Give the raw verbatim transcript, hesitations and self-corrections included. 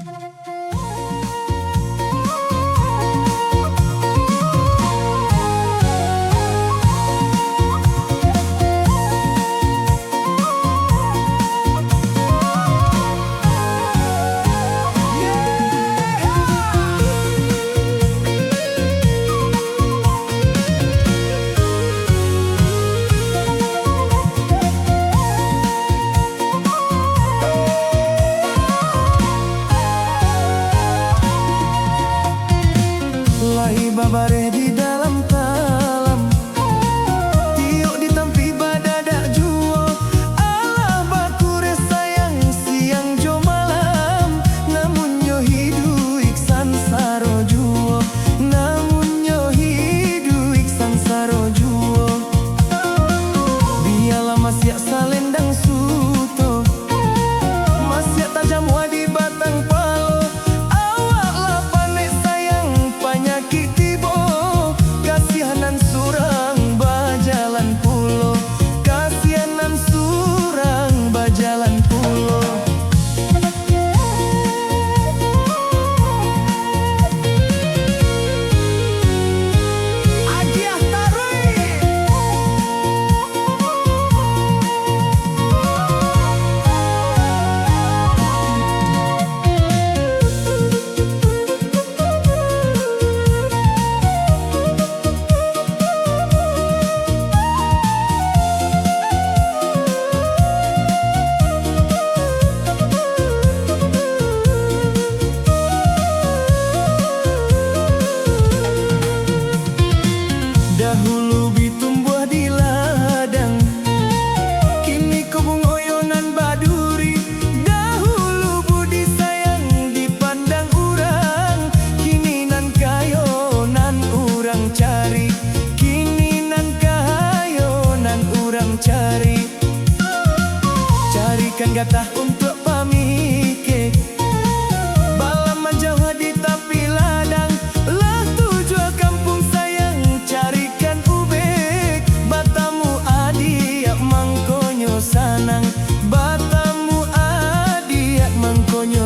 Lai babareh di dalam talam, tiok di tampih badadak juo. Alah bakureh sayang siang jo malam, namunnyo hiduik sansaro juo, namunnyo hiduik sansaro juo. Bialah masiak salendang suto, masiak tajam wadi batang palo. Awak lah panek sayang panyakik tibo, kasiah nan surang bajalan pulo, kasiah nan surang bajalan pulo. Agiah taruih. Dahulu bi tumbuah di ladang, kini ko bungo yo nan baduri. Dahulu budi sayang dipandang urang, kini nan kayo nan urang cari, kini nan kayo nan urang cari. Carikan gatah untuak pamikek, balam manjauah di tapi ladang. Lah tujuah kampuang sayang carikan ubek, batamu adiak mangkonyo sanang, batamu adiak mangkonyo